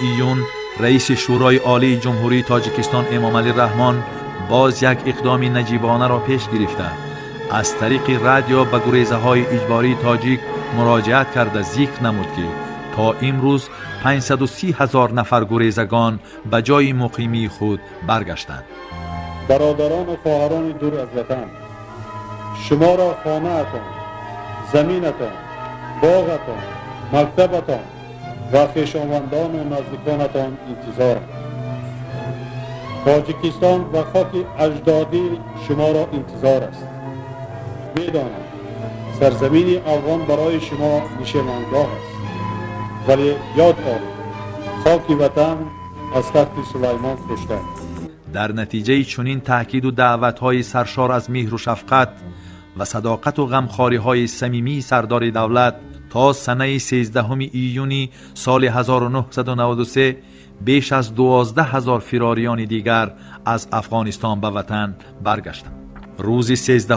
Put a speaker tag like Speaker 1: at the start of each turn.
Speaker 1: Июн раиси Шӯрои Олии Ҷумҳурии Тоҷикистон Эмомалӣ Раҳмон боз як иқдоми наҷибонаро пеш гирифта, аз тариқи радио ба гурезаҳои иҷбории тоҷик муроҷиат карда, зикр намуд, ки то имрӯз 530 ҳазор нафар гурезагон ба ҷои муқимии худ баргаштанд.
Speaker 2: Бародарону хоҳарони дур аз ватан, шуморо хонаатон, заминатон, боғатон, мактабатон ва хешовандону наздиконатон интизоранд. Тоҷикистон ва хоки аҷдодӣ шуморо интизор аст. Медонам, сарзамини афғон барои шумо нишемангоҳ аст, вале ёд оред, хоки ватан аз тахти Сулаймон хуштар.
Speaker 1: Дар натиҷаи чунин таъкиду даъватҳои саршор аз меҳру шафқат ва садоқату ғамхориҳои самимии сардори давлат, то санаи 13 июни соли 1993 беш аз 12 ҳазор фирориёни дигар аз Афғонистон ба ватан баргаштанд. Рӯзи 13.